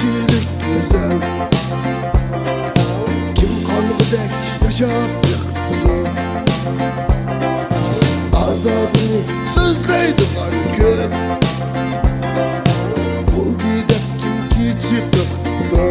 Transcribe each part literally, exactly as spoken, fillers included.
كىشىلىك گۈزەل، كىم قانغۇدەك ياشاپ بېقىپتۇ؟ ئازابىنى سۆزلەيدىغان كۆپ، بولدى دەپ كىم كېچىپ بېقىپتۇ؟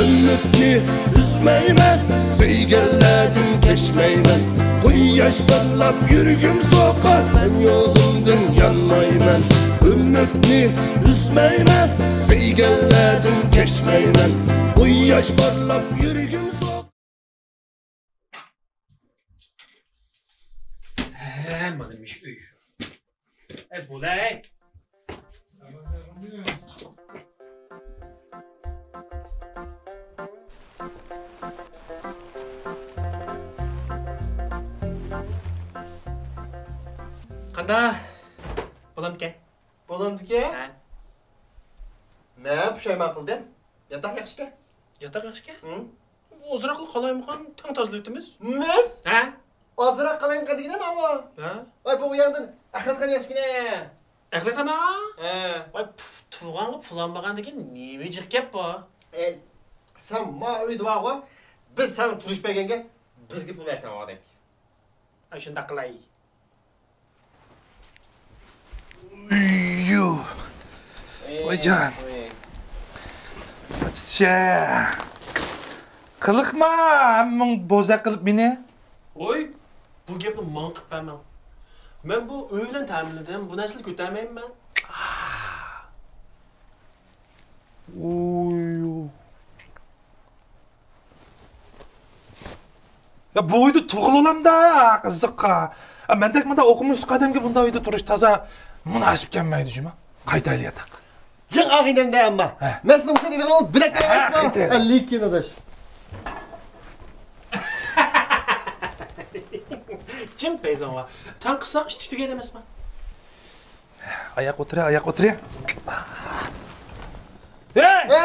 ئۈمىدنى ئۈزمەيمەن، سۆيگەنلەردىن كەچمەيمەن. قۇياش پارلاپ يۈرگۈم سوقار، مەن يولۇمدىن يانمايمەن. ئۈمىدنى ئۈزمەيمەن، سۆيگەنلەردىن كەچمەيمەن. قۇياش پارلاپ يۈرگۈم سوقار. ھە، مانا مۇشۇ ئۆي شۇ. ئەي، بولاي. قانداق؟ بولامدىكەن؟ بولامدىكەن؟ ھە. مەن پۇشايمان قىلدىم. ياتاق ياخشىكەن. ياتاق ياخشىكەن؟ ھە. ئازراقلا قالايمىقان، تەڭ تازىلىۋېتىمىز. مىس؟ ھە؟ ئازراق قالايمىقان دېگىنىم ئاۋۇ. ھە؟ ۋاي، بۇ ئۇياڭدىن ئەخلەتخانا ياخشىكەن. ئەخلەتخانا؟ ھە. ۋاي، پۇ-، تۇغقانغا پۇل ئالمىغان دېگەن نېمە جىق گەپ بۇ؟ ئەي، سەن ما ئۆيدە بارغۇ، بىز ساڭا تۇرۇش بەرگەنگە بىزگە پۇل بەرسەڭ بولغۇدەك. ئەي، شۇنداق قىلاي. يۇ. ۋايجان. ۋاي. قىلىقما ھەممىڭ بوزەك قىلىپ مېنى. ۋوي، بۇ گەپنى ماڭا قىلىپ بەرمەڭ. مەن بۇ ئۆي بىلەن تەمىنلىدىم، بۇ نەرسىلەرنى كۆتۈرەلمەيمەن مەن. ۋوي. يا، بۇ ئۆيدە تۇغۇلۇلامدا، قىزىققا. يا، مەندەك مۇنداق ئوقۇمۇشلۇق ئادەمگە بۇنداق ئۆيدە تۇرۇش تازا مۇناسىپ كەلمەيدۇ جۇما. قايتايلى ياتاق. جىڭ ئاغىنەمدە ئەمما. ھە. مەن سىزنىڭ مۇشۇنداق دېيدىغىنىڭىز بىلەك ھە، ئەمەسما؟ قايتايلى. ھە، لېكىن ئاداش. جىڭ پەيزاڭغا. تەڭ قىلساق ئىشتىك تۈگەيدۇ ئەمەسما؟ ئاياق ئولتۇرە، ئاياق ئولتۇرە. ھەي! ھە!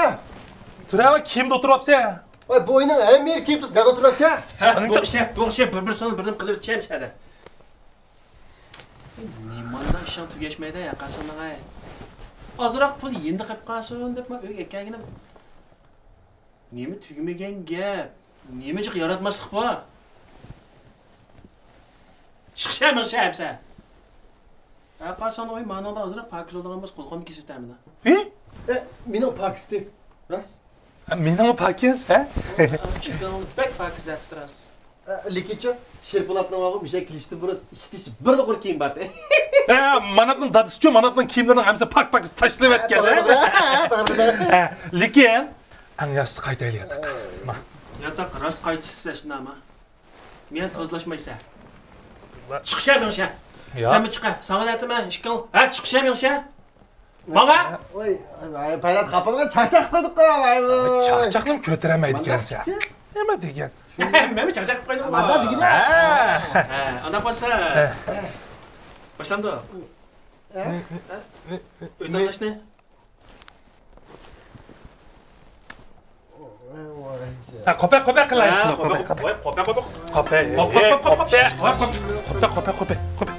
تۇرە، كىيىمدە ئولتۇرۇۋاپسەن. ۋاي، بۇ ئۆينىڭ ھەممە يېرى كىيىم تۇرسا، نەدە ئولتۇرۇۋاپسەن؟ ھە، بۇ ئىشى، بۇ ئىشى بىر-بىرسىنى بىردىن قىلىۋېتىشەم شەدە. نېمانداق ئىشىڭ تۈگەشمەيدۇ يا قاسىمنىڭ ئاي. ئازراق پۇل يېنىدا قېلىپ قالسۇن دەپ مەن ئۆيگە ئەكەلگىنىم. نېمە تۈگىمىگەن گەپ؟ نېمە جىق ياراتماسلىق بۇ؟ چىقىشە مىڭشە ئەمسە. ھە، قارىساڭ ئوي مانىڭدا ئازراق پاكىز بولىدىغان بولسا قولخاننى كېسىپ تەمىنە. ھى؟ ئە، مېنىڭ پاكىز دە، راست. ئە، مېنىڭمۇ پاكىز، ھە؟ ئىككىڭلار بەك پاكىز دەتتى راست. ئە، لېكىنچۇ، شېرپولاتنىڭ ۋاغۇ مۇشۇ كېلىشتىن بۇرۇن ئىچى تېشى بىر نوقۇر كىيىم بارتى. ھە، ماناتنىڭ دادىسىچۇ، ماناتنىڭ كىيىملىرىنىڭ ھەممىسى پاك-پاكىز تاشلىۋەتكەن. ھە، توغرا، توغرا. ھە، لېكىن ئەڭ ياخشىسى قايتايلى ياتاققا. ما. ياتاققا راست قايتىسىز شۇنداقما؟ مېنى تازىلاشمايسەن. چىقىشە مېڭىشە. يا. سەنمۇ چىقە. ساڭا نەتىمەن ئىككىڭ. ھە، چىقىشە مېڭىشە. ماڭا. ۋاي، ۋاي، پايلات خاپا بولغان چاقچاق قىلدۇق-قا، ۋاي، ۋاي. چاقچاقنىمۇ كۆتۈرەلمەيدىكەنسەن. نېمە دېگەن؟ مەنمۇ چاقچاق قىلىپ قويدۇم. مانا دېگىنى. ھە. ھە، ئانداق بولسا. ھە. باشلامدۇ؟ ھە؟ ئۆي تازىلاشنى. ھە، قوپە، قوپە قىلاي. ھە، قوپە، قوپە، قوپە، قوپە. قوپە، قوپە، قوپە، قوپە. قوپە، قوپە، قوپە، قوپە.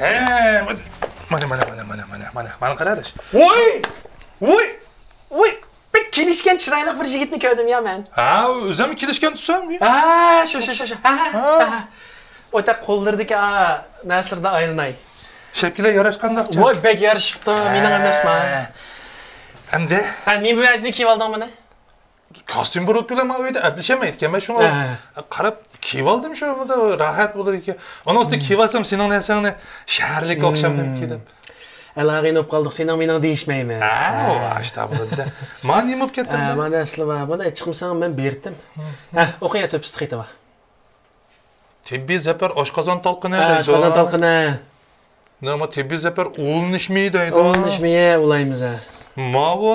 ھە، مانا، مانا، مانا قارا ئاداش. ۋوي! ۋوي! ۋوي! بەك كېلىشكەن چىرايلىق بىر يىگىتنى كۆردۈم يا مەن. ھە، ئۆزۈم كېلىشكەن تۇرسام. ھە، شۇ، شۇ، شۇ، شۇ. ھە، ھە، ھە. ھە. ئوتاق قوللىرىدىكى، ئا، نەرسىلەردىن ئايلىناي. شەپكىلەر ياراشقانداق. ۋوي، بەك يارىشىپتۇ، مېنىڭ ئەمەسما. ئەمدى؟ ھە، نېمە ۋەجىدىن كىيىۋالدىڭ بۇنى؟ كاستيۇم بولۇپ كېلە، مەن ئۆيدە ئەپلىشەلمەيدىكەن. مەن شۇڭا ھە. قاراپ كىيىۋالدىم، شۇ راھەت بولىدىكەن. ئۇنىڭ ئۈستىگە كىيىۋالسام، سېنىڭ نەرسەڭنى شەھەرلىككە ئوخشامدىمىكىن دەپ. ئەلاغىنى ئوپ قالدۇق، سېنىڭ مېنىڭ دېيىشمەيمىز. ھە، ئاشتا بولىدۇ. مانا نېمە بولۇپ كەتتى؟ ھە، مانا ئەسلى بار. بۇنى چىقمىساڭ مەن بېرىتتىم. ھە، ئوقۇڭ يا، تۆپىسى قېتىۋا. تېببىي زەپەر ئاشقازان تالقىنى ھە، دەيدۇ. ئاشقازان تالقىنى. نېمە تېببىي زەپەر ئۇلىنىشمى دەيدۇ. ئۇلىنىشمى ئۇلايمىز ھە. ماۋۇ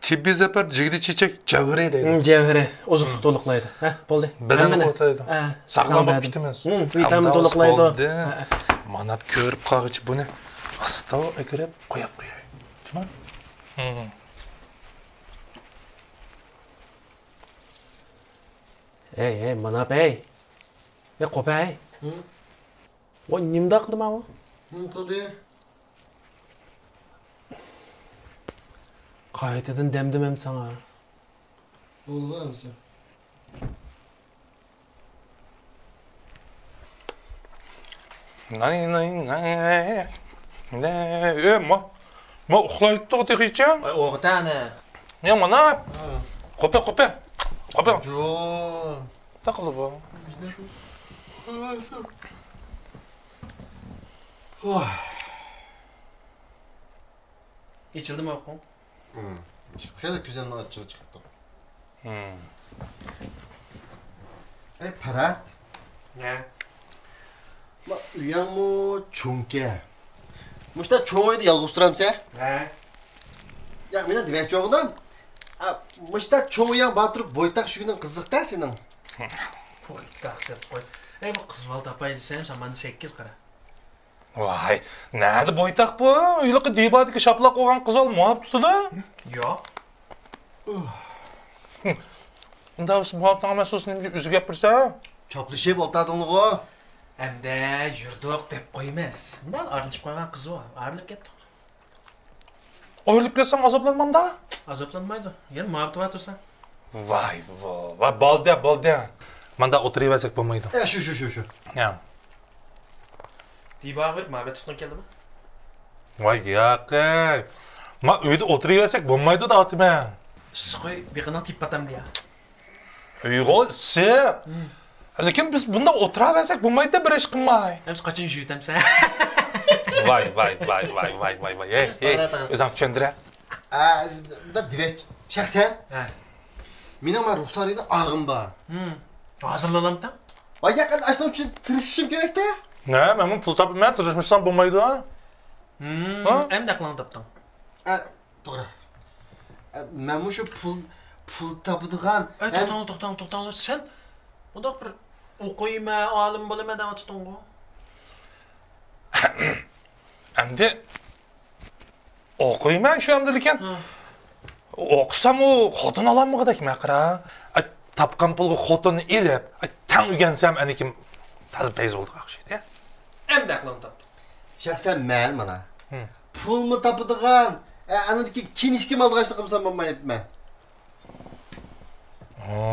تېببىي زەپەر جىگدە چېچەك جەۋھىرى دەيدۇ. ھىم، جەۋھىرى ئوزۇقلۇق تولۇقلايدۇ. ھە، بولدى. بەدەننى ھەممىنى. قۇۋۋەتلەيدۇ. ھە، ساغلام بولۇپ كېتىمىز. ھىم، ۋىتامىن تولۇقلايدۇ. بولدى. ھە، ھە. مانا كۆرۈپ قالغۇچە بۇنى ئاستا ئەكىرىپ قويۇپ قوياي. تامام. ھىم. ھەي، ھەي، ماناپ، ھەي. ھەي، قوپ، ھەي. ھىم؟ ۋاي، نېمىنداق قىلدى ماۋۇ؟ نېمە قىلدى؟ قايتىدىن دەمدىم ئەمدى ساڭا. بولدى ئەمسە. ناي، ناي، ناي. نە، ئۆ، ما، ما ئۇخلايتتۇق تېخىچە. ئاي، ئوغۇت ئەنە. يا، مانا. ھا. قوپە، قوپە. قوپە. جون. تاقىلىپ بار. ئېچىلدىمۇ ئوقۇڭ؟ ھىم. خېلى كۆزۈمنىڭ ئاچچىقى چىقىپتۇ. ھىم. ئەي، پەرھات. نە؟ ما، ئۆيۈڭمۇ چوڭكەن. مۇشتا چوڭ ئۆيدە يالغۇز تۇرامسەن؟ ھە. ياق، مېنىڭ دېمەكچى بولغىنىم، ئا، مۇشتا چوڭ ئۆيۈڭ بار تۇرۇپ، بويتاق چۈشكىنىڭ قىزىق-دە سېنىڭ. بويتاق دەپ قوي. ئەي، بۇ قىز بالا تاپاي دېسەم، سامان سەككىز قارا. ۋاي، نەدە بويتاق بۇ؟ ھېلىقى دىۋاردىكى شاپىلاق قويغان قىز بالا مۇئاپ تۇتىدۇ. ياق. ئۇنداق بولسا مۇئاپ تاڭ ئەمەس بولسا نېمە ئۆزىگە گەپ بېرىسەن؟ چاپلىشىپ ئولتۇردۇڭلىغۇ. ئەمدى يۈردۇق دەپ قويىمىز. مۇنداق ئارىلىشىپ قويغان قىز بۇ. ئارىلىپ كەتتۇق. ئايرىلىپ كەتسەڭ ئازابلانمامدا؟ ئازابلانمايدۇ. يەنە مۇھەببىتى بار تۇرسا. ۋاي، ۋاي، ۋاي، بولدى، بولدى. ماندا ئولتۇرۇۋەرسەك بولمايدۇ. ئە، شۇ، شۇ، شۇ، شۇ. يا. دىباغا بېرىپ مۇھەببەت تۇتقۇڭ كەلدىمۇ؟ ۋاي، ياقەي. ما ئۆيدە ئولتۇرۇۋەرسەك بولمايدۇ دەۋاتىمەن. ئىسسىق ئۆي بېقىنىڭ تېپىپ پاتامدۇ يا؟ ئۇيغۇر ئىسسىق. لېكىن بىز بۇنداق ئولتۇراۋەرسەك بولمايدۇ بىر ئىش قىلماي. ئەمسە قاچان يۇيۇۋېتەمسەن؟ ۋاي، ۋاي، ۋاي. ھەي، ھەي، توغرا، توغرا. ئۆزۈڭ چۈشەندۈرە. ئا، دېمەك، شەخسەن. ھە. مېنىڭ مانا رۇخسارىدا ئاغىم بار. ھىم. ھازىرلىنامتىڭ؟ ۋاي، ياق، ئاشۇنىڭ ئۈچۈن تىرىشىشىم كېرەكتە. نە، مەن پۇل تاپىمەن، تىرىشمىسام بولمايدۇ. ھىم، ھە؟ ئەمدى ئەقلىڭنى تاپتىڭ. ئە، توغرا. ئە، مەنمۇ شۇ پۇل، پۇل تاپىدىغان، ئەي، ھەم توختاڭ، توختاڭ، توختاڭ. سەن مۇنداق بىر ئوقۇيمەن، ئالىم بولىمەن دەۋاتىتتىڭغۇ. ئەمدى ئوقۇيمەن شۇ ئەمدى، لېكىن ھە. ئوقۇسام ئۇ خوتۇن ئالالمىغۇدەكمەن قارا. ئەي، تاپقان پۇلغا خوتۇننى ئېلىپ، ئەي، تەڭ ئۆگەنسەم ئەنىكىم تازا پەيز بولىدىغان ئوخشايدۇ. ئەمدى ئەقلىڭنى تاپتىڭ. شەخسەن مەن مانا. ھىم. پۇلمۇ تاپىدىغان، ئە، ئاندىن كېيىن كىنىشكىمۇ ئالىدىغان ئىشنى قىلمىسام بولمايدىمەن. ھە.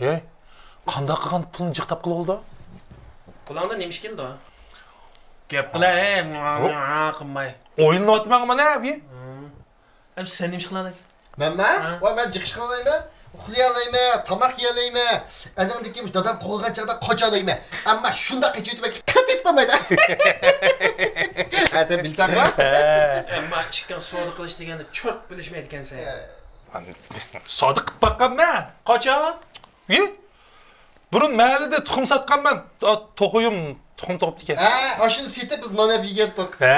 ھەي، قانداق قىلغان پۇلنى جىق تاپقىلى بولىدۇ؟ قولۇڭدا نېمە ئىش كېلىدۇ؟ گەپ قىلە، ھە، قىلماي. ئويلىنىۋاتىمەن مانا، ھە. ھىم. ئەمدى سەن نېمە ئىش قىلالايسەن؟ مەنمۇ؟ ھە. ۋاي، مەن جىق ئىش قىلالايمەن. ئۇخلىيالايمەن، تاماق يېيەلەيمەن. ئەنىڭدىكى مۇشۇ دادام قوغلىغان چاغدا قاچالايمەن. ئەمما شۇنداق قېچىۋېتىمەنكى، قېتى تۇتالمايدۇ. ھە، سەن بىلسەڭغۇ؟ ھە. ئەمما ئىككىڭ سودا قىلىش دېگەننى چورت بىلىشمەيدىكەنسەن. ھە. سودا قىلىپ باققانمەن. قاچان؟ ھە؟ بۇرۇن مەھەللىدە تۇخۇم ساتقانمەن. توخۇيۇم تۇخۇم تۇغۇپتىكەن. ھە، ئاشۇنى سېتىپ بىز نان يەپ يېگەنتۇق. ھە.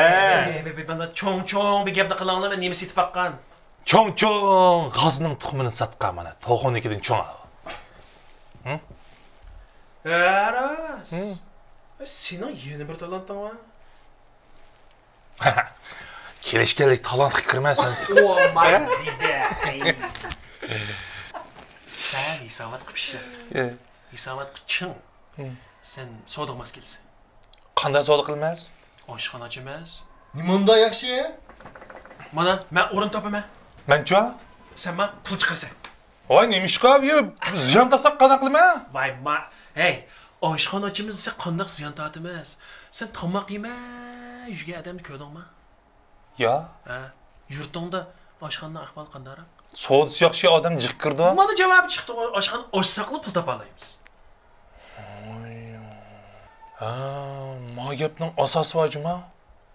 ئەي، بىر، بىر، بىر، چوڭ-چوڭ بىر گەپنى قىلاڭلار، مەن نېمە سېتىپ باققان؟ چوڭ-چوڭ غازنىڭ تۇخۇمىنى ساتقان مانا، توخۇنىڭكىدىن چوڭ ئاۋۇ. ھە؟ ھە، راست. ھە. ئەي، سېنىڭ يەنە بىر تالانتىڭ بار. كېلىشكەنلىك تالانتقا كىرمەيسەن. ئو ماي دېدى. سەن ھېساباتقا پىششىق. ھە. ھېساباتقا چىڭ. ھە. سەن سودىغا ماس كېلىسەن. قانداق سودا قىلىمىز؟ ئاشخانا ئاچىمىز. نېمانداق ياخشى؟ مانا، مەن ئورۇن تاپىمەن. مەنچۇ؟ سەن ما پۇل چىقىرىسەن. ۋاي، نېمىشقا؟ زىيان تارتساق قانداق قىلىمەن؟ ۋاي، ما، ھەي، ئاشخانا ئاچىمىز دېسە قانداق زىيان تارتىمىز؟ سەن تاماق يېمەي يۈرگەن ئادەمنى كۆردۈڭما؟ يا. ھە، يۇرتۇڭدا ئاشخانىنىڭ ئەھۋالى قانداقراق؟ سودىسى ياخشى ئادەم جىق كىرىدۇ. مانا جاۋابى چىقتىغۇ، ئاشخانا ئاچساقلا پۇل تاپالايمىز. ھە، ما گەپنىڭ ئاساسى بار جۇما.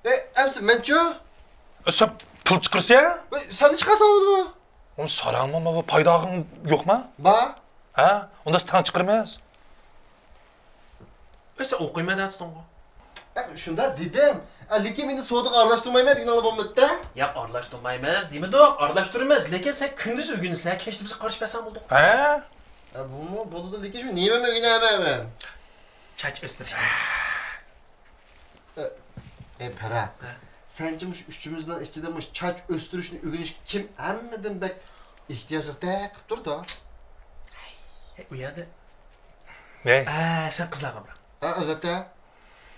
ئە، ئەمسە مەنچۇ؟ ئە، سەن پۇل چىقىرسەن؟ ئە، سەن چىقارساڭ بولىدۇ. ئۇنى ساراڭمۇ، ما بۇ پايدا ئالغىن يوقما؟ بار. ھە؟ ئۇندا تەڭ چىقىرىمىز. ئە، سەن ئوقۇيمەن دەۋاتىدىڭغۇ؟ ئە، شۇنداق دېدىم. ئە، لېكىن مېنى سودىغا ئارىلاشتۇرمايمەن دېگىنىڭلا بولمىدى-دە. ياق، ئارىلاشتۇرمايمىز دېمىدۇق، ئارىلاشتۇرىمىز. لېكىن سەن كۈندۈز ئۆگىنىسەن، كەچتە بىزگە قارىشىپ بەرسەڭ بولىدۇ. ھە؟ ئە، بۇمۇ بولىدۇ، لېكىن شۇ نېمىمۇ ئۆگىنەمەن مەن؟ چاچ ئۆستۈرۈشنى. ئە، ئەي، پەرھات، ھە؟ سەنچە مۇشۇ ئۈچىمىزنىڭ ئىچىدە مۇشۇ چاچ ئۆستۈرۈشنى ئۆگىنىشكە كىم ھەممىدىن بەك ئېھتىياجلىقتەك قىلىپ تۇرىدۇ؟ ئەي، ئۇ يەردە. ھەي. ئە، سەن قىزلارغا بىراق. ئە، ئەلۋەتتە.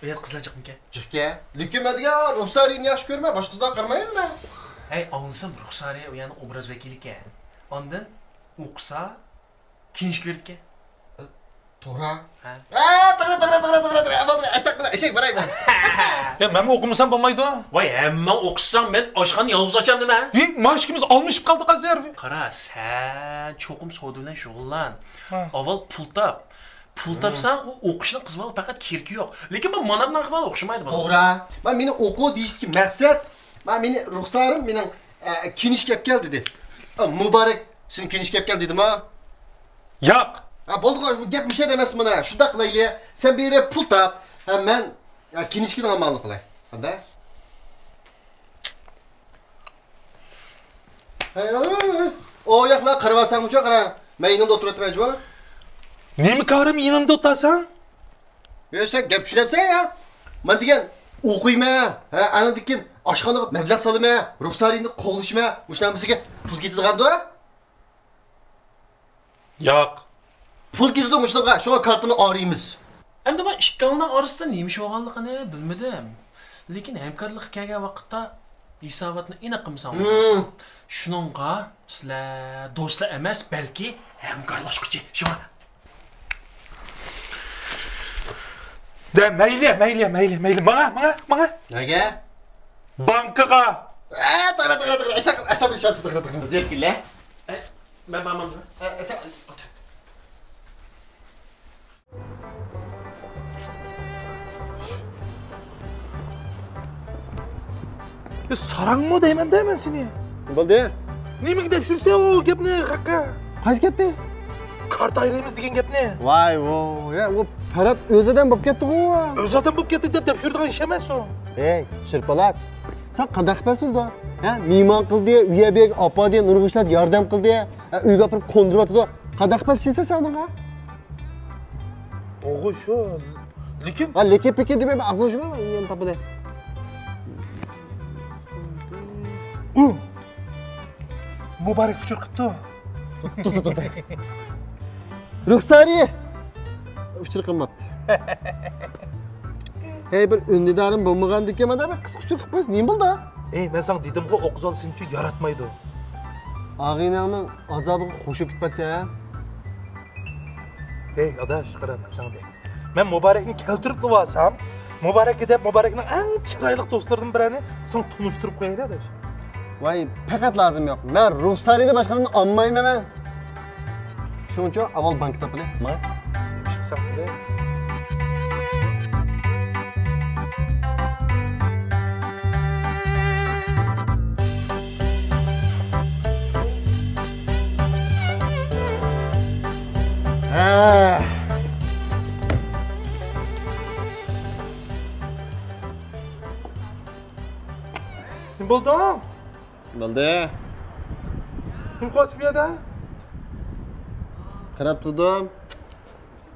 ئۇ يەردە قىزلار جىقمىكەن؟ جىقكەن. لېكىن مەن دېگەن رۇخسارىنى ياخشى كۆرىمەن، باشقا قىزلارغا قارىمايمەن مەن. ھەي، ئاڭلىسام رۇخسارى ئۇ يەرنىڭ ئوبراز ۋەكىلىكەن. ئاندىن ئوقۇسا، كىنىشكا بېرىدىكەن. توغرا. ھە. ئە، توغرا، توغرا، توغرا، توغرا، توغرا. بولدى، ئەشتەقىللا، ئېشەك، بېرەي مەن. يا، مەنمۇ ئوقۇمىسام بولمايدۇ؟ ۋاي، ھەممەڭ ئوقۇساڭ، مەن ئاشخانا يالغۇز ئاچامدىمەن. ھى، ما ئىككىمىز ئالمىشىپ قالدۇق ھازىر. قارا، سەن چوقۇم سودا بىلەن شۇغۇللان. ھە. ئاۋۋال پۇل تاپ. پۇل تاپساڭ، ئۇ ئوقۇشنىڭ قىزىغا پەقەت كېرىكى يوق. لېكىن بۇ مانارنىڭ ئەھۋالى ئوخشىمايدۇ، بالام. توغرا. مەن مېنى ئوقۇ دېيىشتىكى مەقسەت، مەن مېنى رۇخسارىم مېنىڭ، ئە، كىنىشكا ئەپ كەل دېدى. ئە، مۇبارەك سېنى كىنىشكا ئەپ كەل دېدىما؟ ياق. ھە، بولدىغۇ، گەپ مۇشۇ يەردە ئەمەس مانا. شۇنداق قىلايلى. سەن بېرىپ پۇل تاپ. ھە، مەن، ھە، كىنىشكىنىڭ ئامالىنى قىلاي. قانداق؟ ھەي، ھەي، ھەي، ھەي. ئۇ ياقلار قارىۋالساڭمۇچۇ، قارا. مەن يېنىڭدا ئولتۇرۇۋېتىمەن جۇما. نېمە كارىم يېنىڭدا ئولتۇرساڭ؟ يا، سەن گەپ چۈشىنەمسەن يا؟ مەن دېگەن ئوقۇيمەن، ھە، ئاندىن كېيىن ئاشخانىغا مەبلەغ سالىمەن، رۇخسارىنى قوغلىشىمەن، مۇشۇنىڭ بىزگە پۇل كېتىدىغاندۇ؟ ياق. پۇل كېتىدۇ مۇشۇنىڭغا، شۇڭا كارتىنى ئايرىيمىز. ئەمدى مانا ئىككىڭلارنىڭ ئارىسىدا نېمە ئىش بولغانلىقىنى بىلمىدىم. لېكىن ھەمكارلىققا كەلگەن ۋاقىتتا ھېساباتنى ئېنىق قىلمىساڭ بولىدۇ. مم. شۇنىڭغا سىلەر دوستلار ئەمەس، بەلكى ھەمكارلاشقۇچى. شۇڭا. دە، مەيلى، مەيلى، مەيلى، مەيلى. ماڭا، ماڭا، ماڭا. نەگە؟ بانكىغا. ئە، توغرا، توغرا، توغرا. ئەستەغپۇرۇللا، ئەستەغپۇرۇللا، توغرا، توغرا. ئۆزگەرتكىنلە. ئە، مەن بارمامدۇ؟ ئە، ئە، سەن ئولتۇر. يا، ساراڭمۇ دەيمەن-دە مەن سېنى. نېمە بولدى؟ نېمىگە دەپ يۈرسەن ئۇ گەپنى خەققە؟ قايسى گەپنى؟ كارتا ئايرىيمىز دېگەن گەپنى. ۋاي، ۋو، يا، ئۇ پەرھات ئۆز ئادەم بولۇپ كەتتىغۇ. ئۆز ئادەم بولۇپ كەتتى دەپ دەپ يۈرىدىغان ئىش ئەمەس ئۇ. ھەي، شىرپالات، سەن قانداق قىلىپ بولىدۇ؟ ھە، مېھمان قىلدى، ئۆيگە بېرىپ ئاپاردى، نۇرغۇن ئىشلاردا ياردەم قىلدى. ھە، ئۆيگە ئاپىرىپ قوندۇرۇۋاتىدۇ. قانداق قىلىپ بېرىسەن سەن ئۇنىڭغا؟ توغرا شۇ. لېكىن. ھە، لېكىن پېكىن دېمەي، مەن ئاغزىنى ئاچماي يەنە تاپىدۇ. ئۇ مۇبارەك ئۇچۇر قىپتۇ. توختا، توختا، توختا. رۇخسارى ئۇچۇر قىلماپتۇ. ھەي، بىر ئۈندىدارىم بولمىغاندىكىن مانا بىر قىسقا ئۇچۇر قىلىپ قويسا نېمە بولدى؟ ئەي، مەن ساڭا دېدىمغۇ، ئوقۇزال سېنى ياراتمايدۇ. ئاغىنەڭنىڭ ئازابىغا قوشۇپ كېتىپ بارسەن. ھەي، ئاداش، قارا، مەن ساڭا دەي. مەن مۇبارەكنى كەلتۈرۈپلا بارسام، مۇبارەككە دەپ، مۇبارەكنىڭ ئەڭ چىرايلىق دوستلىرىدىن بىرەرنى ساڭا تونۇشتۇرۇپ قويايلى، ئاداش. ۋاي، پەقەت لازىم يوق. مەن رۇخسارىنى باشقىدىن ئالمايمەن مەن. شۇنىڭچۇ ئاۋۋال بانكا تاپىلى. ماڭا. ھە. نېمە بولدى؟ بولدى. نېمە قىلىۋاتىسەن بۇ يەردە؟ قاراپ تۇردۇم.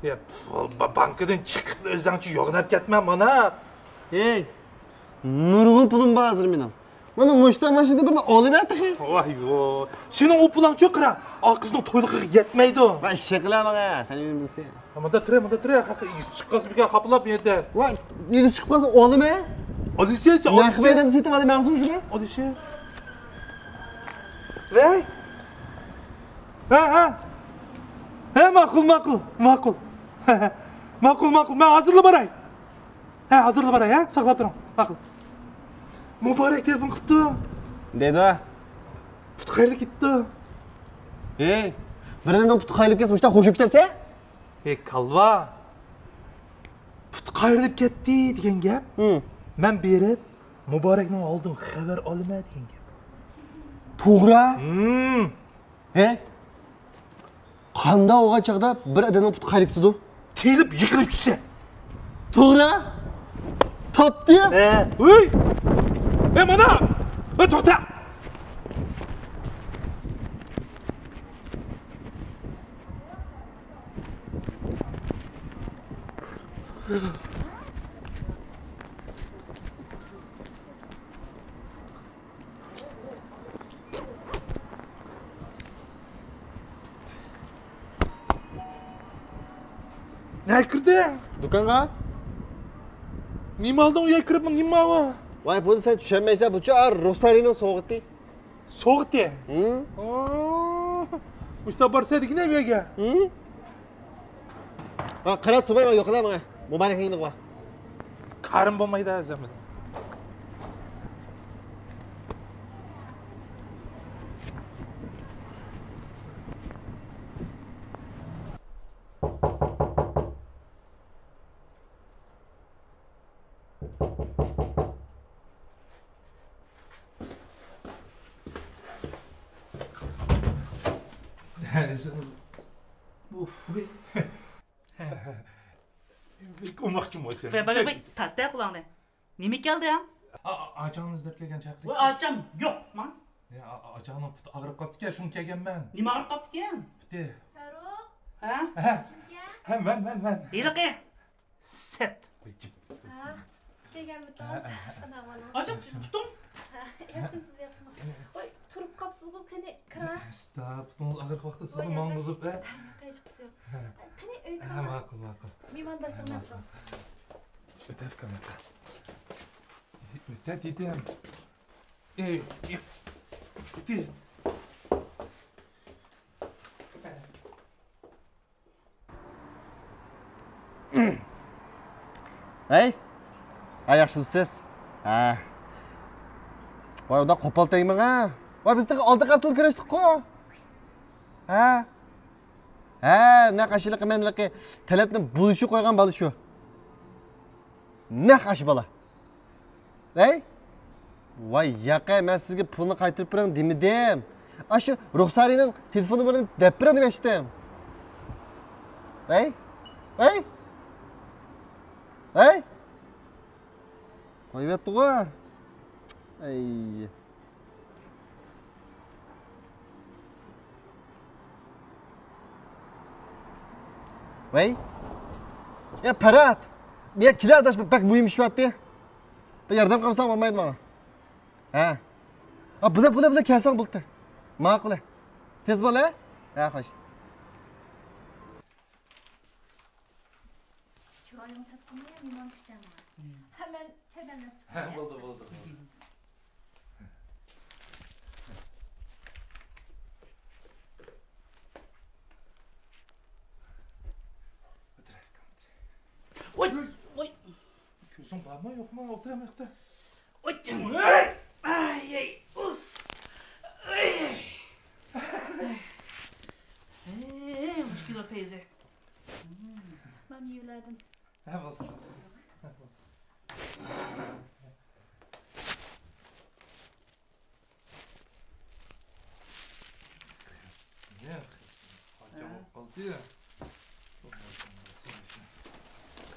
يا، پۇل با-، بانكىدىن چىقىپ ئۆزۈڭچە يوغىناپ كەتمە مانا. ھەي، نۇرغۇن پۇلۇم بار ھازىر مېنىڭ. مانا مۇشتا ماشىنىدا بىرنى ئالىمەن تېخى. ۋاي ۋاي. سېنىڭ ئۇ پۇلاڭچۇ قارا. ئا قىزنىڭ تويلۇقىغا يەتمەيدۇ. ۋاي ئىششەق قىلە ماڭا، سەن ئۆزۈڭ بىلسەن. مۇندا تۇرە، مۇندا تۇرە. ئىگىسى چىققانسا بىكار خاپىلاپ يەردە. ۋاي، ئىگىسى چىققانسا ئالىمەن. ئالىسى، نەق مەيداندا سېتىپ ئالىمەن، سۇ شۇنى. ئالىسى. ۋاي. ھە، ھە. ھە، ماقۇل، ماقۇل، ماقۇل. ماقۇل، ماقۇل. مەن ھازىرلا باراي. ھە، ھازىرلا باراي، ھە؟ ساقلاپ تۇرۇڭ. ماقۇل. مۇبارەك تېلېفون قىپتۇ. دەيدۇ. پۇتى قايرىلىپ كېتىپتۇ. ھەي، بىرىنىڭ پۇتى قايرىلىپ كەتسە، مۇشۇنداق خوشۇپ كېتەمسەن؟ ھەي، كالۋا. پۇتى قايرىلىپ كەتتى دېگەن گەپ. ھىم. مەن بېرىپ، مۇبارەكنىڭ ئالدىدىن خەۋەر ئالىمەن دېگەن گەپ. توغرا. ھىم. ھەي، قانداق بولغان چاغدا بىر ئادەمنىڭ پۇتى قايرىپ كېتىدۇ؟ تېيىلىپ يىقىلىپ چۈشسە. توغرا. تاپتى. ھە. ھۇي. ھە، مانا. ھە، توختا. نەگە كىردىڭ؟ دۇكانغا. نېمە ئالدىڭ ئۇ يەرگە كىرىپ، نېمە ئۇ؟ ۋاي، بۇنى سەن چۈشەنمەيسەن، بۇچۇ رۇخسارىنىڭ سوۋغىتى. سوۋغىتى؟ ھىم. ئا، مۇشتا بارسا دېگىنە ئۇ يەرگە. ھىم. ھە، قاراپ تۇرماي، ماڭا يوقىلا، ماڭا. مۇبارەكنى قىلغۇ. كارىم بولمايدۇ ھازىر. ئۇماقچىمۇ سەن؟ ۋەي، ۋەي، ۋەي، تارت-ە قۇلاڭنى. نېمە كەلدى؟ ئا-، ئا-، ئاچاڭنى ئىزدەپ كەلگەن چاقىرىق. ۋاي، ئاچام يوق، ماڭ. يا، ئا-، ئا-، ئاچاڭنىڭ پۇتى ئاغرىپ قاپتىكەن، شۇڭا كەلگەنمەن. نېمە ئاغرىپ قاپتىكەن؟ پۇتى. فاروق. ھە؟ ھە. كىمكەن؟ ھە، مەن، مەن، مەن. ھېلىقى. سەت. ھە، كەلگەنمىتىڭىز؟ قانداق ئەھۋالىڭىز؟ ئاچام، پۇتۇڭ. ھە، ياخشىمسىز، ياخشىمۇ؟ ۋاي، تۇرۇپ قاپسىزغۇ، قېنى كىرىڭ. ئەستا، پۇتىڭىز ئاغرىپ قاپتۇ، سىزنى ماڭغۇزۇپ، ھە؟ ھېچقىسى يوق. قېنى، ئۆيگە كىرىڭ. ھە، ماقۇل، ماقۇل. مېھمان باشلىقىنى ئەپ قىلىڭ. ئۆتە ئۇكام، ئۆتە. ئۆتە دېدىم. ئەي، ئەي، ئۆتە. ھەي. ھە، ياخشىمۇسىز؟ ھە. ۋاي، ئۇنداق قوپال تەگمەڭ ھە. ۋاي، بىز تېخى ئالتە قېتىم كۆرۈشتۇققۇ. ھە. ھە، نەق ئاشۇ ھېلىقى مەن ھېلىقى تەلەپنى بۇلۇشۇپ قويغان بالا شۇ. نەق ئاشۇ بالا. ۋەي؟ ۋاي ياقەي، مەن سىزگە پۇلنى قايتۇرۇپ بېرىڭ دېمىدىم. ئاشۇ رۇخسارىنىڭ تېلېفون نومۇرىنى دەپ بېرىڭ دېمەكچىدىم. ۋەي؟ ۋەي؟ ۋەي؟ قويۇۋەتتىغۇ. ئەي. ۋەي. يا پەرھات. بۇ يەرگە كېلە ئاداش، بەك مۇھىم ئىش بارتى. بىر ياردەم قىلمىساڭ بولمايدۇ ماڭا. ھە. ھە، بىلە، بىلە، بىلە كەلسەڭ بولدى. ماقۇل. تېز بول ھە. ھە، خوش. چىرايىڭنى سەت قىلماي، مېھمان كۈتەمدۇ؟ ھە، مەن چاي دەملەپ چىقاي. ھە، بولدى، بولدى، بولدى. ۋوي، ۋوي. كۆزۈڭ بارمۇ، يوقمۇ؟ ئولتۇر ئەمدى. ۋوي. ئاي، ئاي، ئۇف. ئاي. ھەي، مۇشكىلات پەيزى. مانا مېۋىلەردىن. ھە، بولدى.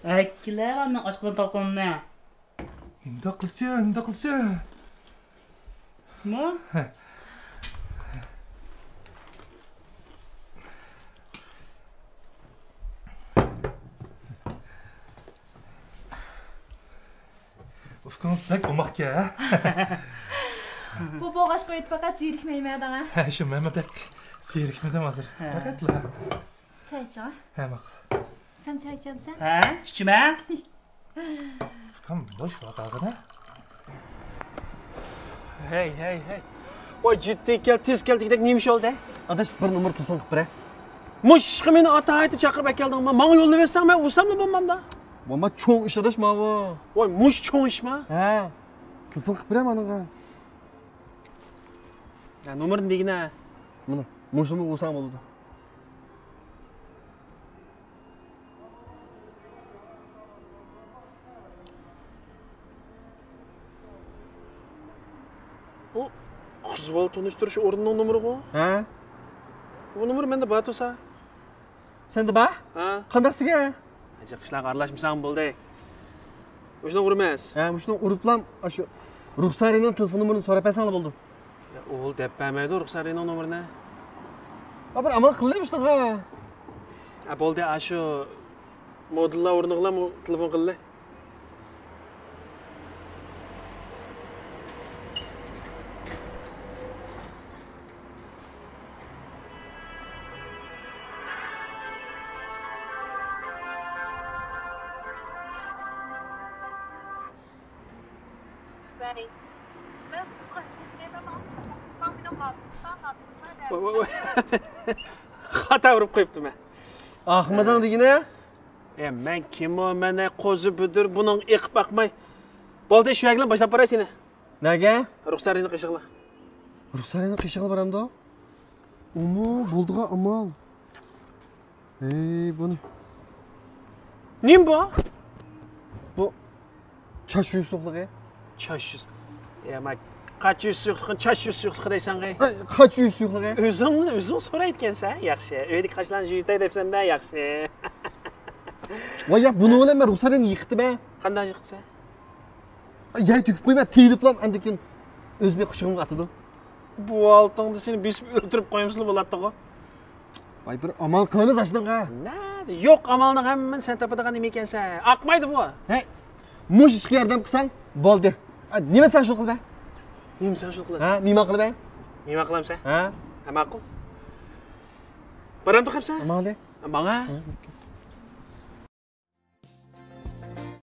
ئەككىلە مېنىڭ ئاشقازان تالقىنىمنى. نېمىنداق قىلسا، نېمىنداق قىلسا. ما؟ ئۇكىڭىز بەك ئوماقكەن، ھە؟ بۇ بولغاچقا ئۆيدە پەقەت زېرىكمەيمەن دەڭە. ھە، شۇ مەنمۇ بەك زېرىكمىدىم ھازىر. ھە. پەقەتلا. چاي ئىچىڭ. ھە، ماقۇل. سەن چاي ئىچەمسەن؟ ھە، ئىچىمەن. ئۇكام، بوش ۋاقىت ھەي، ھەي، ھەي. ۋاي، جىددىي كەل، تېز كەل دېگۈدەك نېمە ئىش بولدى؟ ئاداش، بىر نومۇر تېلېفون قىلىپ بېرە. مۇشۇ ئىشقا مېنى ئاتايىتى چاقىرىپ ئەكەلدىڭما؟ ماڭا يوللىۋەتسەڭ، مەن ئۇرساملا بولمامدا. بولما، چوڭ ئىش ئاداش ماۋۇ. ۋاي، مۇشۇ چوڭ ئىشما؟ ھە. تېلېفون قىلىپ بېرە مانىڭغا. ھە، نومۇرنى دېگىنە. مانا، مۇشۇنى ئۇرساڭ بولىدۇ. بۇ قىز بالا تونۇشتۇرۇش ئورنىنىڭ نومۇرىغۇ؟ ھە؟ بۇ نومۇر مەندە بار تۇرسا. سەندە بار؟ ھە. قانداق سىگە؟ جىق ئىشلارغا ئارىلاشمىساڭ بولدى. مۇشۇنى ئۇرىمىز. ھە، مۇشۇنى ئۇرۇپلام، ئاشۇ رۇخسارىنىڭ تېلېفون نومۇرىنى سوراپ بەرسەڭلا بولىدۇ. يا، ئۇ دەپ بەرمەيدۇ رۇخسارىنىڭ نومۇرىنى. ھە، بىر ئامال قىللى مۇشۇنىڭغا. ھە، بولدى، ئاشۇ مودېللار ئورنىغىلا تېلېفون قىللى. ۋاي، ۋاي، ۋاي. خاتا ئۇرۇپ قويۇپتىمەن. ئاقمىدىڭ دېگىنە؟ ئە، مەن كىمۇ، مەن قوزا بۈدۈر، بۇنىڭ ئېقىپ باقماي. بولدى، شۇ يەرگىلا باشلاپ باراي سېنى. نەگە؟ رۇخسارىنىڭ قېشىغىلا. رۇخسارىنىڭ قېشىغىلا بارامدۇ؟ ئۇمۇ بولىدىغان ئامال. ھەي، بۇنى. نېمە بۇ؟ بۇ چاچ يۇيۇش سۇيۇقلۇقى. چاچ يۇيۇش. يا، ماي، قاچ يۇيۇش سۇيۇقلۇقىنى چاچ يۇيۇش سۇيۇقلۇقى دەيسەن غەي. ئاي، قاچ يۇيۇش سۇيۇقلۇقى. ئۆزۈڭ، ئۆزۈڭ سورايدىكەنسەن، ياخشى. ئۆيدىكى قاچلارنى يۇيۇتاي دەپسەن-دە، ياخشى. ۋاي، ياق، بۇنىڭ بىلەن مەن رۇخسارىنى يىقىتتىم ھە. قانداق يىقىتسەن؟ يەر تۆكۈپ قويما، تېيىلىپلا ئاندىن كېيىن ئۆزىنى قۇچىقىمغا ئاتىدۇ. بۇ ھالىتىڭدە سېنى بېسىپ ئۆلتۈرۈپ قويمىسىلا بولاتتىغۇ. ۋاي، بىر ئامال قىلىمىز ئاشۇنىڭغا. نەدە؟ يوق ئامالنىڭ ھەممىنى سەن تاپىدىغان نېمە ئىكەنسەن؟ ئاقمايدۇ بۇ. ھەي، مۇشۇ ئىشقا ياردەم قىلساڭ بولدى. ئا، نېمە دېسەڭ شۇنى قىلىمەن. نېمە دېسەڭ شۇنى قىلىمەن. ھە، مېھمان قىلىمەن. مېھمان قىلامسەن؟ ھە. ھە، ماقۇل. بارامدۇ قاپسەن؟ ماڭدى. ماڭا؟ ھە.